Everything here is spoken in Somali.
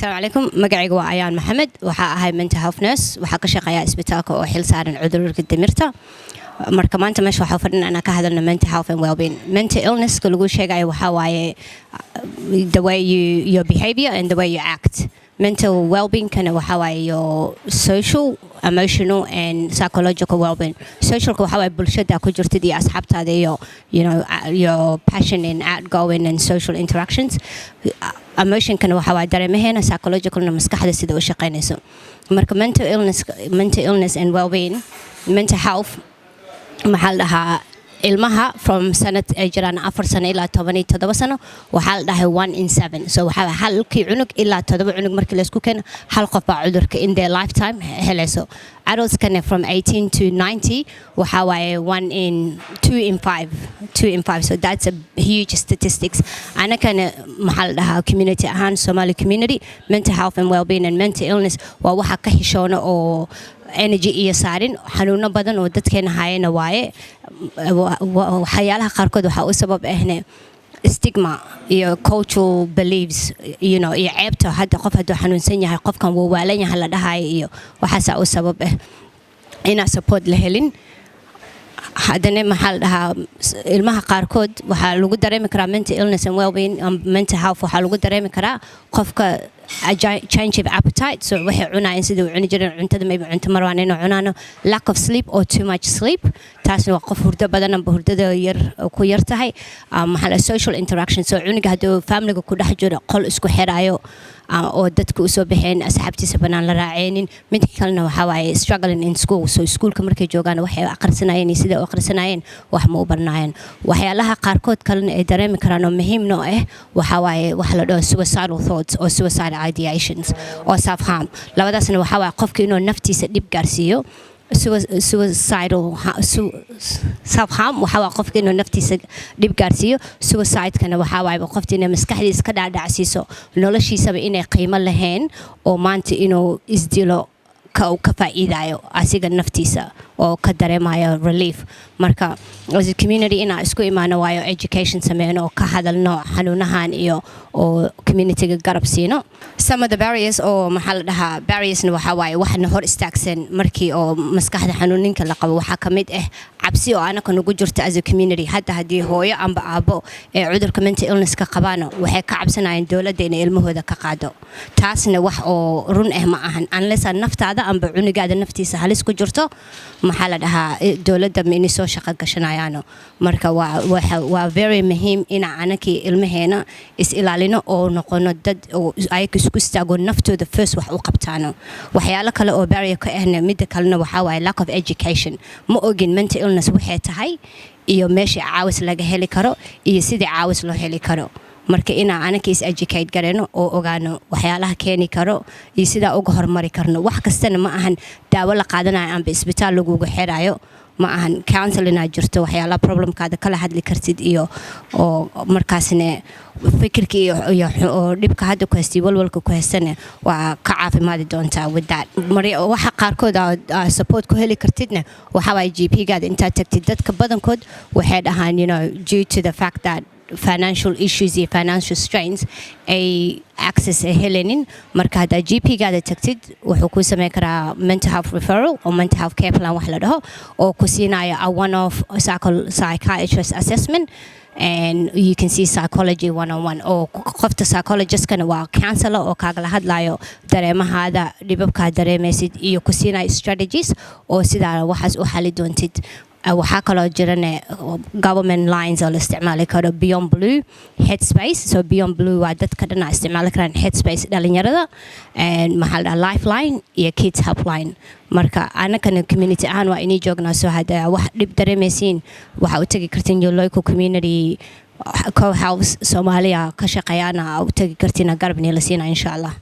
Asalaamu calaykum. Magacayga waa Ayaan Maxamed. Waxaa ahay mental health nurse. Waxaa ka shaqeeyaa isbitaalka oo xil saaran cudurka dimirta. Marka maanta meesha waxaa fadhina inaan ka hadalno mental health and wellbeing. Mental illnesska lagu sheegayo waxaa waaye the way you, your behavior and the way you act. Mental wellbeing kana waxaa waaye your social, emotional and psychological wellbeing. Socialka waxaa waaye bulshada ku jirtid iyo asxaabtaada iyo your passion in outgoing and social interactions. Emotionkana waxaa waaye dareemaheena, psychologicalna maskaxda sida u shaqaynayso. Marka mental illness and wellbeing, mental health, maxaa la dhahaa, ilmaha from sanad ay jiraan 4 sano ilaa 17 sano, waxaa la dhahay 1 in 7. So waxaa halkii cunug ilaa todoba cunug markii laysku keeno, hal qof baa cudurka in their lifetime helayso. Adultskana from 18 to 90 waxaa waaye one in two in five, two in five. So that's a huge statistics. Anakana, maxaa la dhahaa, community ahaan, Somali community, mental health and wellbeing and mental illness waa waxa ka xishoona oo energy iyo saarin. Xanuuno badan oo dadkeena hayana waaye. Waxyaalaha qaarkood waxaa u sabab ahne stigma iyo cultural beliefs iyo ceebta. Hadda qof hadduu xanuunsan yahay, qofkan wuu waalan yahay la dhahayo, iyo waxaasaa u sabab ah inaa support la helin. Haddana, maxaa la dhahaa, ilmaha qaarkood waxaa lagu dareemi karaa mental illness and wellbeing, mental health waxaa lagu dareemi karaa qofka change of appetite, so waxay cunayeen sidii u cuni jireen cuntada maybe cunto marwaan inuu cunaano. Lack of sleep or too much sleep, taasna waa qof hurdo badan amba hurdada yar ku yar tahay. Maxaa la, social interaction, so cunuga hadduu familiga ku dhex jiro, qol isku xirayo oo dadka usoo baxeen, asxaabtiisa banaan la raaceenin. Midka kalena waxaa waaye struggling in school, so iskuulka markay joogaan waxay aqrisanayeen iyo siday u aqrisanayeen wax ma u barnaayeen. Waxyaalaha qaarkood kalena ay dareemi karaan oo muhiimna ah waxaa waaye waxa la dhaho suicidal thoughts or suicide ideations or self harm. Labadaasna waxaa waaye qofka inuu naftiisa dhib gaarsiiyo. Suicidal self harm waxaa waa qofka inuu naftiisa dhib gaarsiiyo. Suicidekana waxaa waaye qofta inay maskaxdiisa ka dhaadhacsiiso noloshiisaba inay qiimo lahayn oo maanta inuu isdilo ka faa'iidayo asiga naftiisa oo ka dareemayo relief. Marka as a community inaan isku imaano waayo, education sameyno oo ka hadalno xanuunahan iyo oo communityga garab siino. Some of the barriers oo, maxaa la dhahaa, barriersna waxaa waaye waxna hor istaagsan markii oo maskaxda xanuuninka la qabo. Waxaa ka mid ah cabsi oo anaka nagu jirto as a community. Hadda haddii hooyo amba aabbo ee cudurka mental illness ka qabaano, waxay ka cabsanayaan dowladda inay ilmahooda ka qaado. Taasna wax oo run ah ma ahan. Unless aad naftaada amba cunugaada naftiisa halis ku jirto, maxaa la dhahaa, dowladda ma inay soo shaqo gashanayaano. Marka waa very muhiim inaa anakii ilmaheena is ilaalino oo noqono dad oo ayaga isku istaago, naftooda first wax u qabtaano. Waxyaalo kale oo barrier ka ahna, midda kalena waxaa waaye lack of education. Ma ogin mental illness waxay tahay iyo meesha caawis laga heli karo iyo sidii caawis loo heli karo. Marka inaa anaka is educate gareno oo ogaano waxyaalaha keeni karo iyo sidaa uga hormari karno. Wax kastana ma ahan daawo la qaadanayo amba isbitaal lagugu xirayo ma ahan. Counseling aa jirto, waxyaalaha problemkaada kala hadli kartid iyo oo markaasna fikirka iyo oo dhibka hadda ku haystay, walwalka ku haystana waa ka caafimaadi doontaa with that. Waxa qaarkood aa support ku heli kartidna waxaa waaye GP-gaada intaad tagtid. Dadka badankood waxay dhahaan, due to the fact that financial issues iyo financial strains ay access ay helenin. Marka haddaa GP-gaada tagtid, wuxuu kuu sameyn karaa mental health referral oo mental health care plan wax la dhaho oo ku siinaya a one off psychiatrist assessment and you can see psychology one on one, oo qofta psychologistkana waa counselor oo kaagala hadlayo dareemahaada, dhibabkaa dareemaysid, iyo ku siinayo strategies oo sidaa waxaas u xali doontid. Waxaa kaloo jirane government lines oo la isticmaali karo, Beyond Blue, Headspace. So Beyond Blue waa dadka dhan isticmaali karaan, Headspace dhalinyarada, and maxaa la dhahaa, Lifeline iyo Kids Helpline. Marka anakana community ahaan waa inay joognaa. So hadda wax dhib dareemaysiin, waxaa u tegi kartiin your local community co-house. Soomaaliya ka shaqeeyaana u tegi kartiin, garabni la siina, insha Allah.